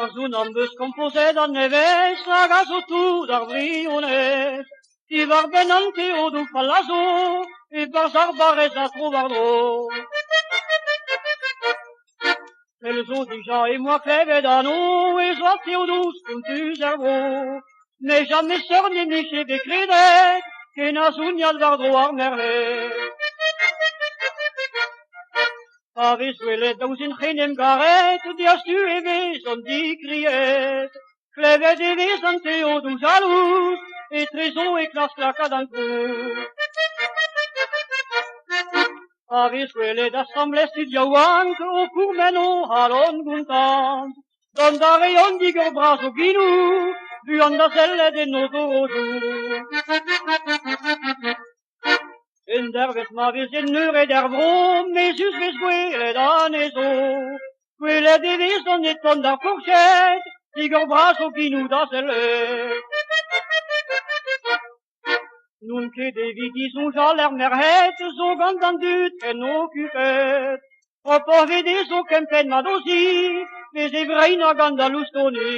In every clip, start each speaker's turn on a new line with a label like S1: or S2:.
S1: Ur son am eus kompozet a-nevez hag a zo tout ar wirionez. Diwar-benn an teodoù fall a zo e-barzh ar barrez ha tro-war-dro. Pell zo dija em boa klevet anv ez oa teodoù spontus er vro. Met james seurt ne 'mije bet kredet ken a sognal war-dro ar merc'hed. Pa vez gwelet daou zen c'hen em garet, diastu e vez an dikriet. Klevet e vez an teodoù jalouz, etrezo e klask lakaat an trouz. Pa vez gwelet asambles tud yaouank o pourmen o c'halon gontant, Dont a reont digor bras o genoù, buan da sellet en o dorojoù. Un dervezh ma vez en eured er vro, mezhus 'vez gwelet anezho. Gwelet e vezont e tont d'ar fourched, digor bras o genoù da sellet. N'on ket evit disoñjal er merc'hed zo gant an dud ken okupet. Propoc'h 'vez dezho kempenn mat o zi, 'vez e vreinañ gant al loustoni.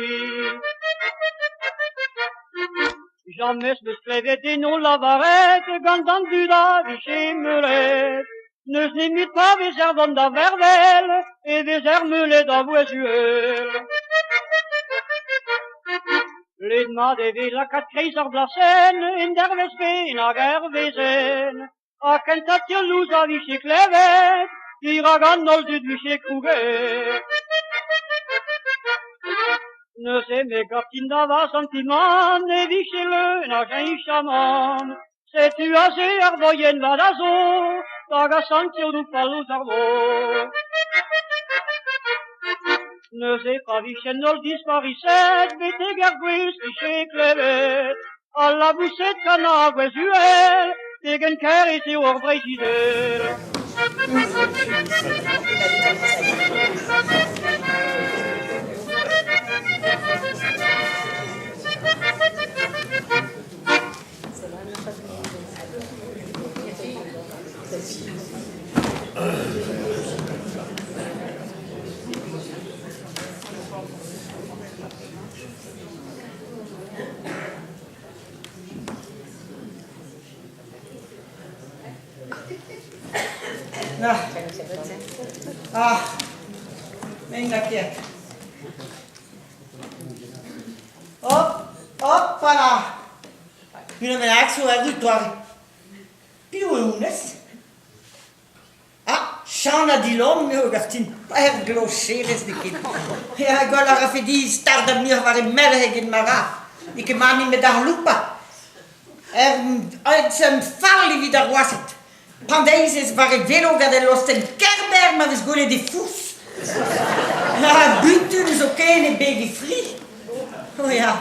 S1: James 'meus klevet eno lavaret gant an dud a vije meulet. N'eus nemet pa vezer vont da vervel e vezer meulet a vouezh uhel. Led-mat e vez lakaat kreiz ar blasenn en dervezh bennak er wezenn. Ha kentañ tirlouz a vije klevet dirak an holl dud vije krouget. Neuze me gav din da va santimant e vije leun a cheñchamant. Setu aze ar voien vat a zo da gas an teodoù fall ouzh ar vro. Neuze pa vijent holl dispariset betek ar gwez vije klevet al laboused kanañ a vouezh uhel pegen kaer ez eo hor Breizh-Izel.
S2: Ah, men lakaet. Hop, hopala! Unan bennak zo erru doare. Piv eo honnezh? Ah, Chann Dilom eo gantin, er glocherez n'eo ket. Ya, gwall a rafe dit stardañ muioc'h war he merc'h eget ma ra. N'eo ket mani met ar loupañ. Er fall evit ar wazed. Pan deiz ez war e velo gant e lostenn Kerber ma vez gwelet e fouz. Ha butun zoken e beg e fri. Oh ya,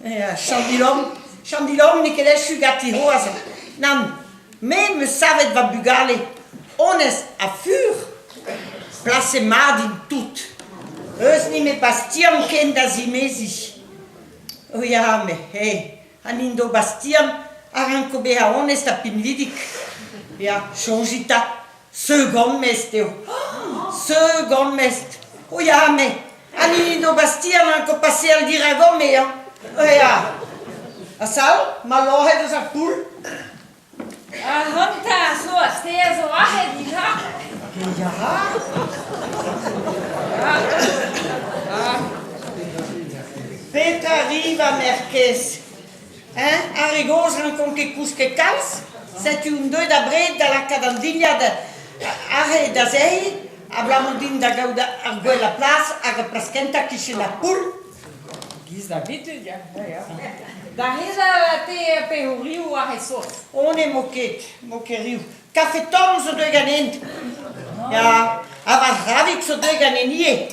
S2: ya, Chandilom, Chandilom n'eo ket echu ganti c'hoazh. Nann, me 'm eus savet va bugale, honnezh ha fur. Plaset mat int tout. Eus ni me Bastian ken da zimeziñ. Oh ya, me, he, An Indo-Bastian a ranko bezañ onest ha pinvidik. Ya, soñjit 'ta, second-mestr eo. Second-mestr. O ya, me, an Indo-Bastian a ranko paseal diragon-me, hañ. O ya. Ha sal, ma loc'het eus ar poull.
S3: Ac'hanta, zo ar stêr zo aze dija.
S2: Ya. Petra 'ri va merc'h-kaezh? Hein? Ar re gozh 'rankont ket kousket kalz? Setu on deuet abred da lakaat an dilhad aze da sec'hiñ abalamour din da gaout ar gwellañ plas hag ar plas kentañ 'kichen ar poull.
S3: Giz da bitud, ya. ya. Da reza te pe ho riv war he sort.
S2: Oh, ne mo ket, mo ket riv. Kafe tomm zo deuet ganin. Ya, ha va c'hravig zo deuet ganin ivez.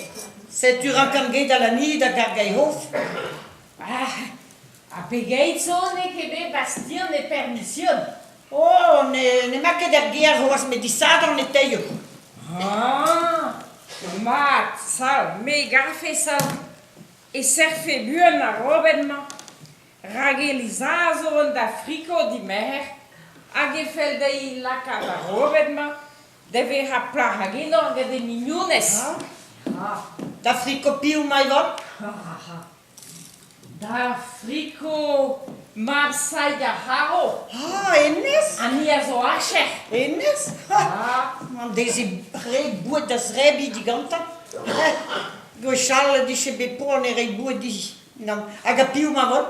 S2: Setu rankan gedal anezhi da gargañ hof.
S3: Ah, ha pegeit zo n'eo ket bet Bastien e permission?
S2: Oh, ne n'emañ ket er gêr c'hoazh met disadorn e teio.
S3: Ah, mat, sal, me 'garfe sal. E serrfe buan ar robenn-mañ, rak Eliza zo un da friko dimerc'her hag e fell dezhi lakaat ar robenn-mañ da vezañ plac'h hag enor gant he mignonez. Ah.
S2: Da friko piv 'ma Yvonne?
S3: Da friko mab Saig ar C'haro.
S2: Ah, hennezh?
S3: Ha ni a zo archer.
S2: Hennezh?
S3: Ah.
S2: An deze re boued da zrebiñ digantañ. Gwechall e dije bet poan e reiñ boued dit. Nann. Hag a piv 'ma vont?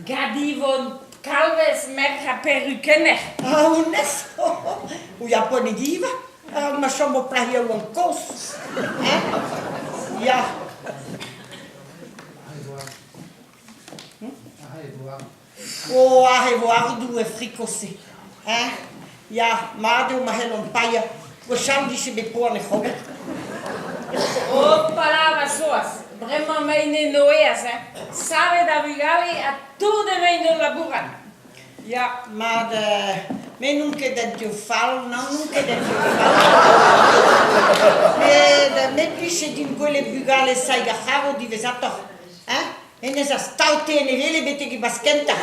S3: Gant Yvonne Kalvez, merc'h ha perrukenner.
S2: Ah, honnezh? O ya poan e diva. Ah, ma chomo plac'h yaouank kozh. Hein? Ya. Oh, aze e vo ardoù er friko-se. Hein? Ya, mat eo ma c'hellont paeañ. Gwechall 'vije bet poan e c'hober.
S3: Hopala, ma Soaz, bremañ 'maint en o aez, hein. Savet ar vugale ha tout emaint o labourat.
S2: Ya, mat, me n'on ket un div fall, nann, n'on ket un div fall. Met me 'plije din gwelet bugale Saig ar C'harv diwezhatoc'h, hein? Hennezh a staote en e wele betek e bas kentañ.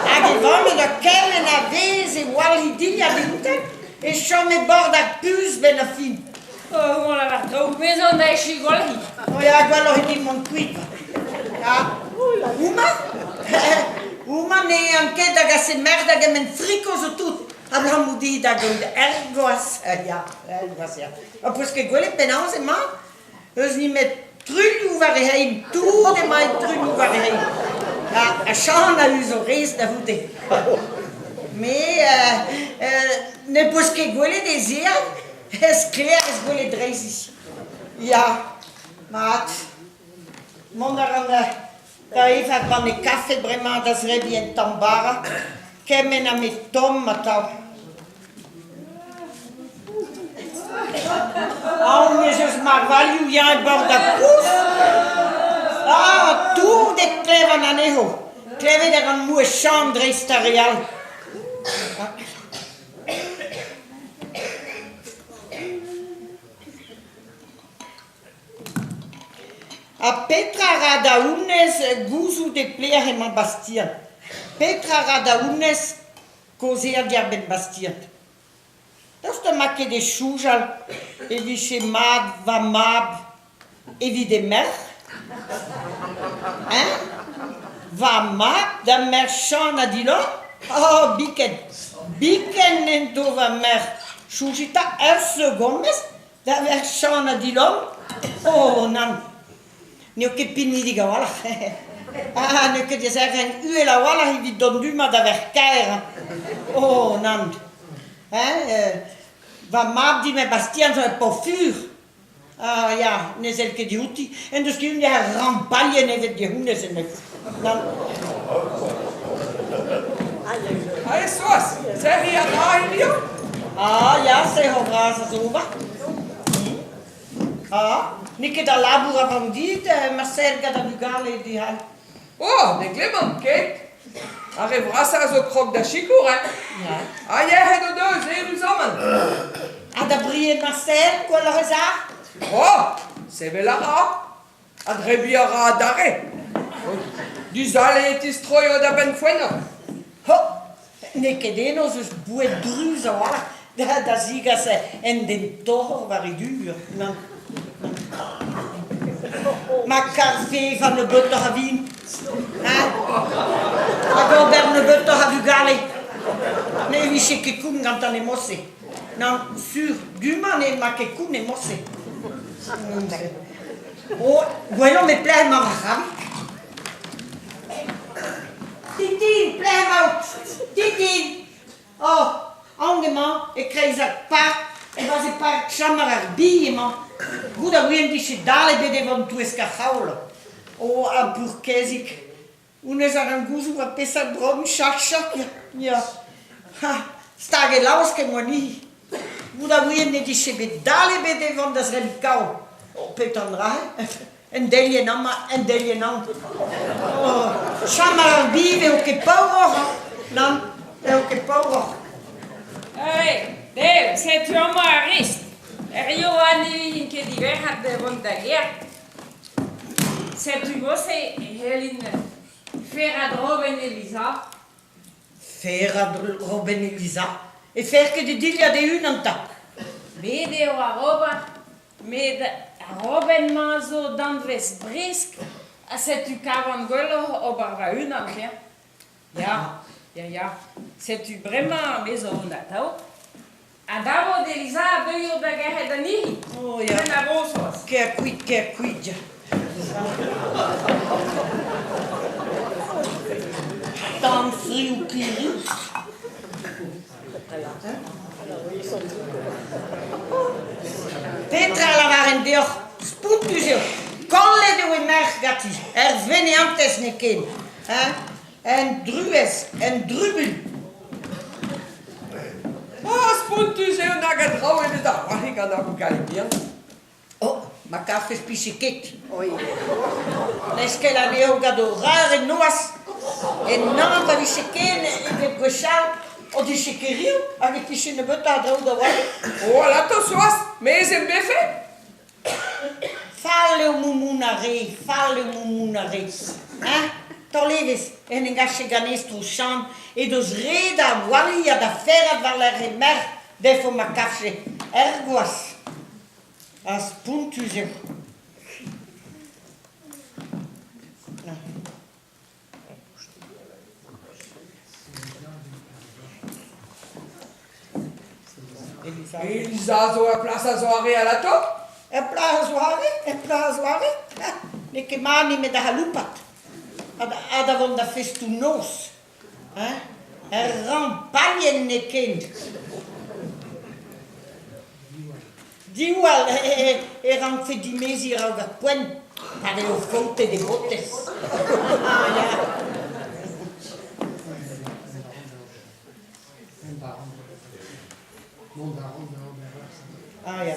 S2: Hag e vamm he doa kement a vezh e walc'h he dilhad evitañ e chome bord ar puñs 'benn ar fin.
S3: Oh, mont a war traoù bezañ da echuiñ gwalc'hiñ.
S2: O ya, gwelloc'h eo din mont kuit. Ya. Houmañ? Houmañ ne an ket da gas he merc'h da gement friko zo tout. Abalamour dit da gaout er gwaz. Ya, er gwaz, ya. Ha 'peus ket gwelet penaos emañ? Eus nemet truilhoù war he c'hein, tout emañ e truilhoù war he c'hein. Ha Chan a-us o rez da c'houde. Me ne peus ket gwelet ez ea, sklaer ez gwelet dreizi. Ya, mat. Mont a ran da evañ banne kafe bremañ da zebriñ un tamm bara, kement ha me tomm atav. Aon ez eus marvailhoù ya e bord ar porzh. Ah, tout e klevan anezho. Klevet a ran mouezh Chan dreist ar re all. Ha petra a ra da honnezh gouzout e pelec'h emañ Bastien? Petra a ra da honnezh kaozeal diwar-benn Bastien? Daoust ha 'ma ket e soñjal e vije mat va mab evit he merc'h? Hein? Va mab da merc'h Chann ha Dilon? Oh, biken! Biken n'en do va merc'h soñjit 'ta ur segondenn Da verc'h Chann ha Dilon? Oh nann, n'eo ket pinvidik a-walc'h. Ah, n'eo ket eus ar renk uhel a-walc'h evit dont du-mañ da verc'h-kaer. Oh nann. Hein, va mab din Bastien zo ur paotr fur. Ah ya, ne sell ket diouti. En deus ket un ar rampalien evet dic'hounez en deus. Nann.
S4: Ah, e Soaz, serriñ a ra hiziv?
S2: Ah ya, sec'hor bras a zo ober. Ah, n'eo ket al labour a vank dit, Marcel, gant ar vugale dezhañ.
S4: Oh, ne glevan ket. Ar re vrasañ a zo krog da sikour, hein.
S2: Ya.
S4: Ha yec'hed o deus, eüruzamant.
S2: Ha da bried Marcel, gwelloc'h ez a?
S4: Oh, sevel a ra. Ha drebiñ a ra adarre. Dizale e tistroio da benn-foennañ.
S2: Ho, n'eo ket eno 'z eus boued druz a-walc'h da zigas en den toc'hor war e du. Nann. Ma karfe evañ nebeutoc'h a vin, hein? Hag ober nebeutoc'h a vugale. Ne vije ket koun gantañ e-mod-se. Nann, sur, du-mañ n'emañ ket koun e-mod-se. Oh, gwellomp e pelec'h emañ va c'havig. Tintin, pelec'h emaout? Tintin! Oh, aon emañ e-kreiz ar park, e-barzh e park Chamar ar Bi emañ. Goût a ouien 'vije dale bet e vont touesk ar c'haol. Oh, ar bourkezig. Honnezh a ran gouzout ar peseurt bronn chacha ya. Ha, staget laosk em boa ni. Goût a ouien ne dije bet dale bet e vont da zremm kav. Oh, petra an dra-se? Un delienn amañ, un delienn amañ. Oh, chom ar biv eo ket paouroc'h, hein. Nann, eo ket paouroc'h.
S3: Hey, Dave, setu amañ ar rest. Hiziv ne vin ket diwezhat da vont da gêr. Setu gosse e c'hellin ferrat Robin Eliza.
S2: Ferrat Robin Eliza? E fer ket e dilhad e-unan 'ta?
S3: Bet eo war ober, met Ar robenn-mañ zo danvez bresk ha setu kavan gwelloc'h ober va-unan ya. Ya, ya, ya. Setu bremañ me zo on atav. Ha davo Elisa a deuio da gerc'hat anezhi.
S2: Oh ya.
S3: Ken a vo c'hoazh.
S2: Ker kuit, ker kuit. Tamm frioù kirri. Petra a lavaren deoc'h? Spontus eo. Kollet eo he merc'h ganti, er veneantez n'eo ken. Hein? En druez, en drubuilh.
S4: Oh, spontus eo nag a draoù e vez da c'hoari gant ar vugale bihan.
S2: Oh, ma karfes 'pije ket. Leskel anezho gant o rar en noazh. En hañv pa vije ken eget gwechall o dije kêrioù hag e tije nebeutañ a draoù da ober.
S4: Oh, alato Soaz, mezh em befe?
S2: Fall eo moumoun ar re, fall eo moumoun ar re. Hein? Taol evezh, en em gache ganez tro Chan he deus re da waliñ ha da ferrat war-lerc'h he merc'h defo ma kavje er gwaz. Ha spontus eo.
S4: Elisa zo ur plas a-zoare alato?
S2: Ur plas a-zoare, ur plas a-zoare. N'eo ket mat nemet da c'haloupat ha da vont da festoù-noz. Hein? Ur rampailhenn n'eo ken. Diwall e rankfe dimeziñ a-raok ar poent pa vez o faotet e votez. Ah ya. Ah ya.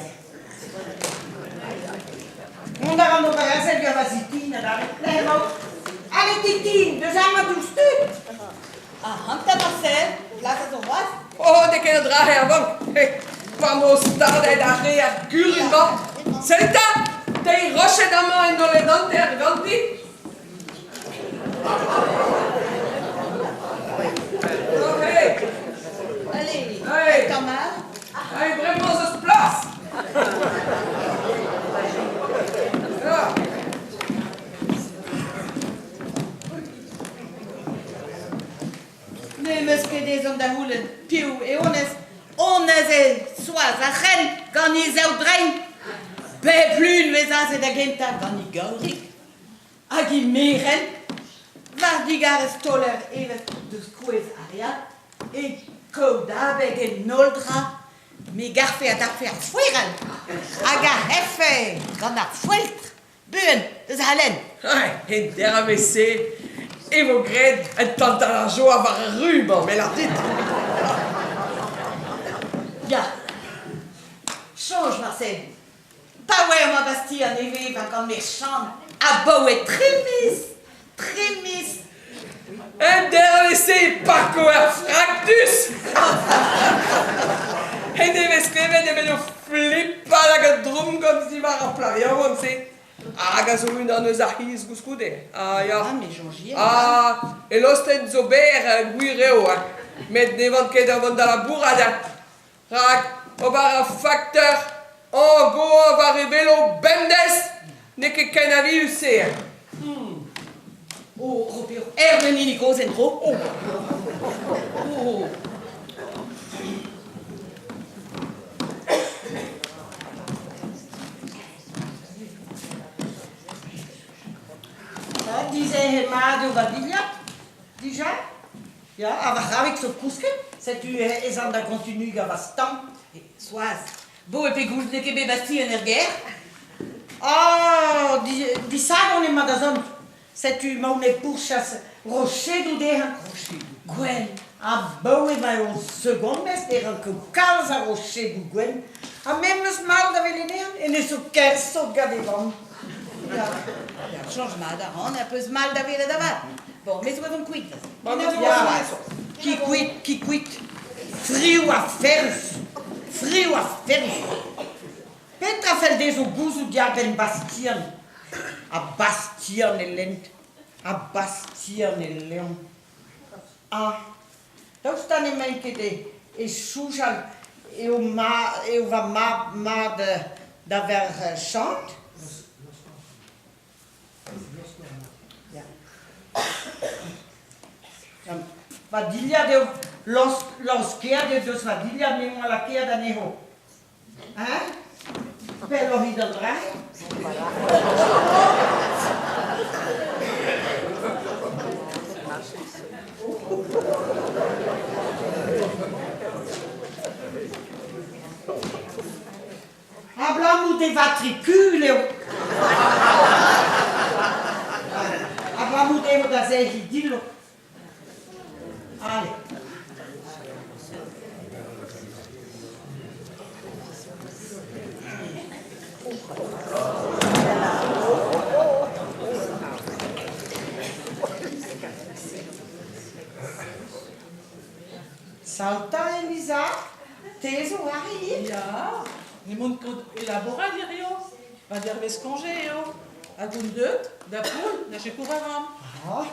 S2: Mont a ran d'ober azel gant va zitin adarre. Lec'h emaout? Allez Titin, deus amañ diouzhtu!
S5: Ac'hanta Marcel, plas a zo c'hoazh?
S4: Oh, n'eo ket an dra-se a vank. Pa 'mo stardet ar re ar gurun-mañ. Sell 'ta, teir roched amañ en holled hanter ganti.
S5: Allez,
S4: Hey.
S5: tamm all.
S4: Hey, bremañ 'z eus plas. Ya.
S5: N'em eus ket ezhomm da c'houlenn piv eo honnezh. Honnezh eo Soaz ar C'hrenn gant he zaou drein. Bep lun 'vez aze da gentañ gant he gaurig. Hag he merenn, war digarez taoler evezh deus kouez ar re all, e kaout abeg en holl dra, me garfe a dapfe ar foerell hag a c'heffe gant ar foeltr buan eus halen.
S4: En dervez-se e vo graet un tantad ar joa war ar ru-mañ, me lâr dit.
S5: Ya, soñj marse. Pa oa emañ Bastian e vevañ gant merc'h abaoe tri miz, tri miz.
S4: En dervez-se e pako ar fraktus! En devez klevet evel o flipañ hag a drommgomz diwar ar plac'h yaouank-se. Hag a zo unan eus ar c'hiz koulskoude. Ah ya.
S5: Ah, me soñj
S4: Ah, e lostenn zo berr, gwir eo, hein. Met ne van ket da vont da labourat, hein. Rak ober ar fakteur añgoañ war e velo bemdez n'eo ket ken avius-se.
S5: Oh, Robert, Erwin hini kozh en-dro. Oh. Oh.
S2: Dizec'het mat eo va dilhad, dija. Ya, ha va c'havig zo kousket, setu ez an da gontinuiñ gant va stamm.
S5: Soaz, bo e pegoulz n'eo ket bet Bastien er gêr?
S2: Ah, disadorn emañ da zont. Setu emaon e pourchas rochedoù dezhañ.
S5: Rochedoù gwenn.
S2: Abaoe ma eo segondez e ranko kalz a rochedoù gwenn. Ha me 'm eus mall da welet anezhañ, hennezh zo ker sot gant e vamm.
S5: Ya, ya, soñj mat a ran, ha peus mall da welet avat. Bon, me zo vont kuit.
S2: Ki kuit, ki kuit. Frioù ha ferrus. Frioù ha ferrus. Petra fell dezho gouzout diarbenn Bastian? Ha Bastian e lent. Ha Bastian e Leon. Ah, daoust ha n'emaint ket e soñjal eo, ma, eo va mab mat da verc'h Chant? Va dilhad eo laosk laoskeat eo deus va dilhad m'emañ lakaet anezho. Hein? Pelloc'h eo d'an dra-se? Abalamour d'e vatrikul eo. Abalamour dezho da serriñ dillo. Ale. Saltañ, Elisa, te zo arri ivez?
S6: Ya, n'emaon ket o labourat hiziv. Va dervezh koñje eo. Hag on deuet da Poul da sikour va mamm.
S2: Ah.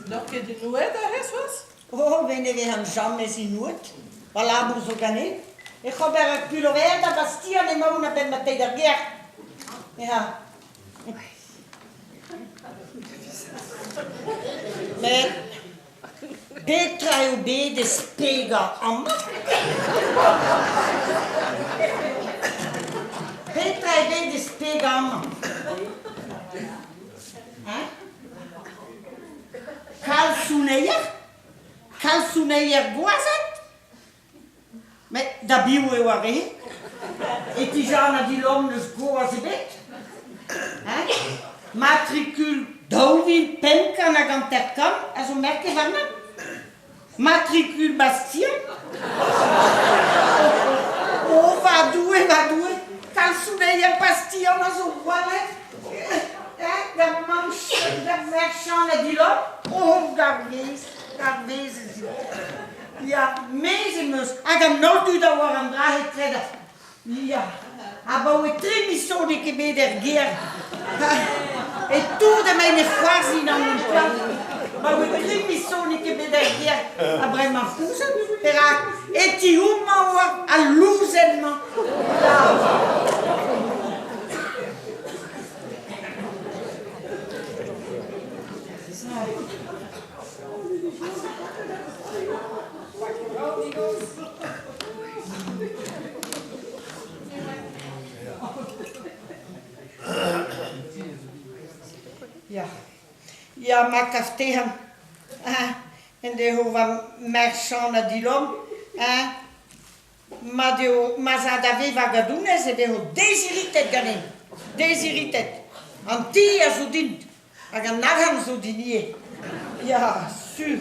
S6: N'oc'h ket inouet aze, Soaz?
S2: Oh, me ne vezan james inouet. Va labour zo ganin. Ec'h ober ur pulover da Bastian emaon a-benn ma teuy d'ar gêr. Ya. Met petra eo bet ez pegañ amañ? Petra eo bet ez pegañ amañ? Hein? Kalsouneier? Kalsouneier gwazed? Met da biv eo ar re? E ti Jeanne ha Dilom n'eus gwaz ebet? Hein? Matrikul 2550 a zo merket warnañ? Matrikul Bastien? Oh, va Doue, va Doue, kalsouneier Bastien a zo gwalet da mamm da verc'h Jeanne ha Dilom? Oh, gar vezh, gar vezh ez eo. Ya, mezh em eus, hag an holl dud a oar an dra-se kredabl. Ya, abaoe tri miz zo n'eo ket bet er gêr. E tout emaint e c'hoarzhin an plant. Abaoe tri miz zo n'eo ket bet er gêr. Ha bremañ fouzet, perak? E ti homañ oa al louzenn-mañ. Ya, ya ma kav dezhañ en devo va merc'h Chann ha Dilom, hein, mat eo ma'z a da vevañ gant honnezh e vezo deziritet ganin, deziritet. An ti a zo din. Hag an arc'hant zo din ivez. Ya, sur.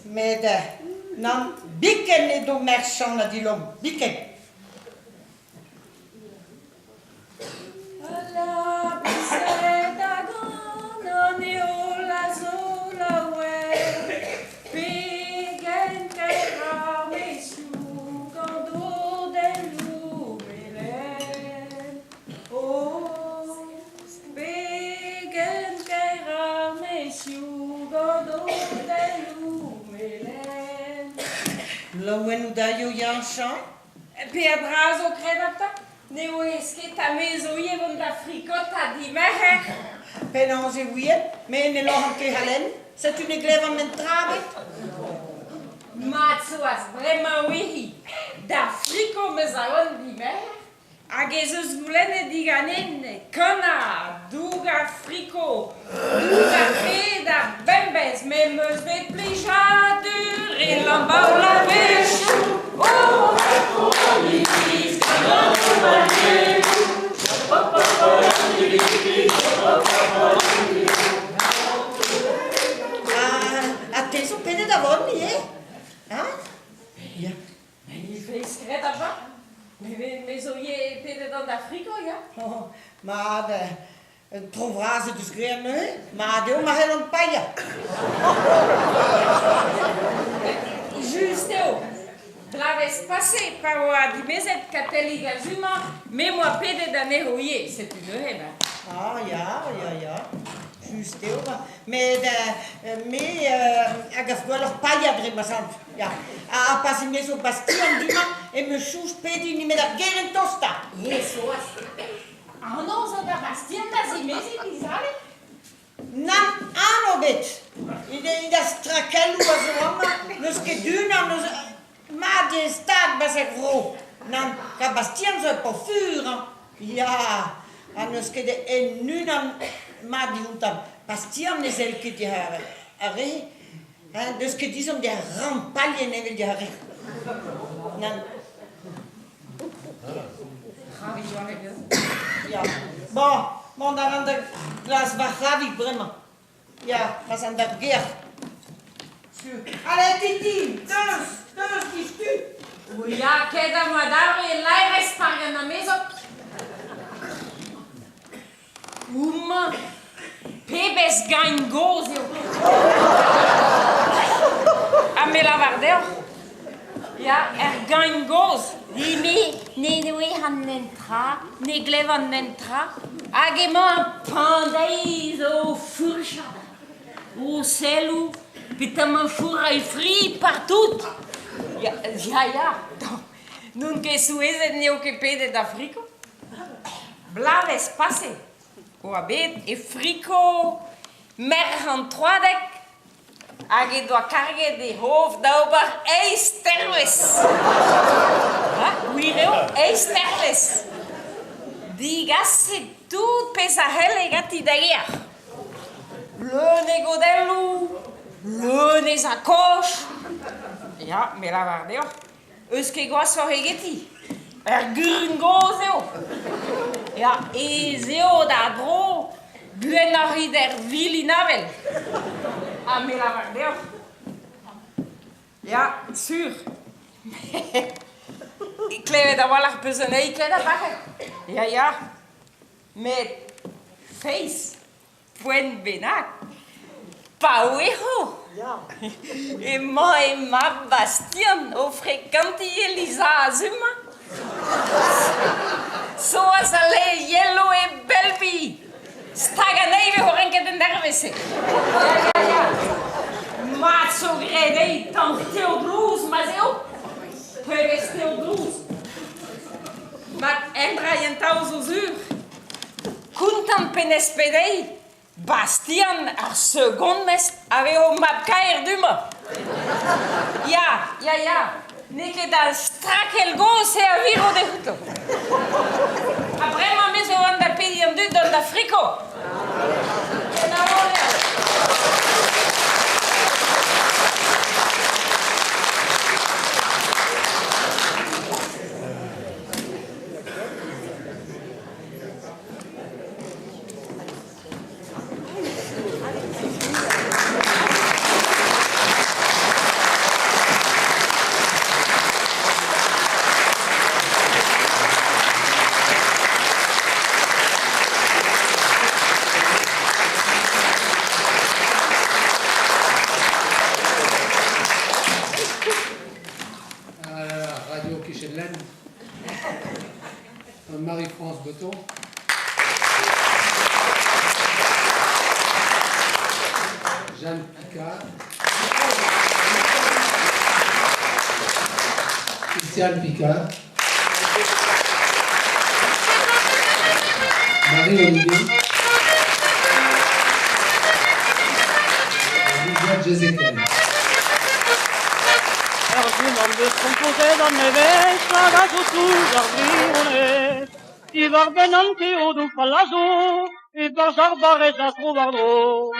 S2: Met nann, biken edo merc'h Chann ha Dilom, biken.
S3: Al laboused a gan an heol a zo laouen Pegen kaer ar maezioù gant o delioù melen Oh Pegen kaer ar maezioù gant o delioù melen.
S2: Laouen out aio Yann-Chan?
S3: Peadra zo kredabl Ne ouez ket ha me zo ivez vont da frikota dimerc'her.
S2: Penaos e ouiet? Me ne lâran ket halen. Setu ne glevan men tra ebet.
S3: Mat Soaz, bremañ ouihi. Da friko 'meus aon dimerc'her. Hag ez eus goulennet diganin kanañ, dougañ friko, dougañ ped ar bembez, me 'm eus bet plijadur e Lambaol a-wechoù. Oh, iliz,
S2: Ha te zo pedet da vont ivez? Hein? Ya.
S3: Feiz graet avat. Me, me zo ivez pedet an da friko, ya.
S2: Oh, mat, un tro vras he deus graet neuze. Mat eo ma c'hellan paeañ.
S3: Just eo. Bloavezh pase, pa oa dimezet Katellig ha Zuma, me 'moa pedet anezho ivez, setu neuze ben.
S2: Ah ya, ya, ya. Just eo. Met me a gav gwelloc'h paeañ dre ma soñj. Ya. Ha pa zimezo Bastian du-mañ em eus soñj pediñ nemet ar gerent tostañ.
S3: Yes, oas. Anv zo da Bastian da zimeziñ dizale?
S2: Nann, anv ebet. Evit ar strakelloù a zo amañ n'eus ket unan eus mat eo stag 'barzh er vro. Nann, kar Bastian zo ur paotr fur hañ. Ya, ha n'eus ket en unan mat dioutañ. Bastian ne sell ket ar re hein, n'eus ket ezhomm da rampalien evel ar re. Nann. Ya. Bon, mont a ran da glask va c'havig bremañ. Ya, pa'z an d'ar gêr. Sur. Allez, Titi, deus, deus diouzhtu.
S3: O ya, ket am boa dare laerezh park an amezok. Homañ, pebezh gagn gozh eo! Ha me lavar deoc'h, ya, er gagn gozh, me ne welan netra, ne glevan netra, hag emañ ar pañ-deiz o furchal, o selloù, petamant fourrañ e fri partout. Ya, ya, ya, n'on ket souezhet n'eo ket pedet da friko. Bloavezh pase oa bet e friko merc'h an Troadeg hag he doa karget he c'hof da ober eizh tervezh. Ha, gwir eo, eizh tervezh. Digaset tout pezh a c'helle ganti da gêr. Leun e godelloù, leun e sakoch. Ya, me lavar deoc'h, Eus ket gwashoc'h egeti. Ur gurun gozh eo. Ya, ez eo da dro buanoc'h rit er vilin avel. Ha me lavar deoc'h. Ya, sur. Klevet a-walc'h peus anezhi ket avat? Ya, ya. Met feiz, Poent bennak, pa ouezo emañ he mab Bastian o frekantiñ Eliza Azuma. Soaz a le yelo e Belbi. Stag anezhi e vo renket en dervezh-se. Ya, ya, ya. Mat zo graet dezhi tamm teod-rous ma'z eo. Pebezh teod-rous. Mat endra entañ zo sur. Kontant penaos pedeiñ, Bastian ar second-mestr a vezo mab-kaer du-mañ. Ya, ya, ya, n'eo ket al strakell gozh eo a viro dezouto. Ha bremañ me zo vont da pediñ an dud dont da friko. Kenavo deoc'h.
S7: Radio Kichen Lenn. Gant Marie-France Breton. Jeanne Picard. Christiane Picard. Marie Olivier. Lydia Jezekel.
S1: Ur unan deus kompozet an nevez hag a zo touz ar brionez. Diwar-benn an teodoù fall a zo e-barzh ar barrez a tro-war-dro.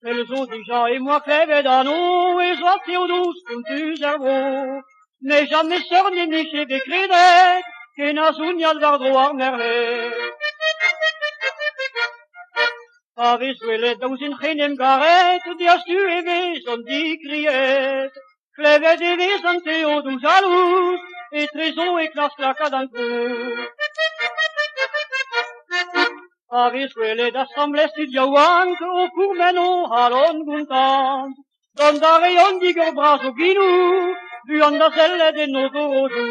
S1: Pell zo dija em boa klevet anv ez oa teodoù spontus er vro. Met james seurt ne 'mije bet kredet ken a sognal war-dro ar merc'hed. Pa vez gwelet daou zen c'hen em garet, diastu e vez an dikriet. Klevet e vez an teodoù jalouz, etrezo e klask lakaat an trouz. A vez gwelet asambles tud yaouank o pourmen o c'halon gontant. Dont a reont digor bras o genoù, buan da sellet en o dorojoù.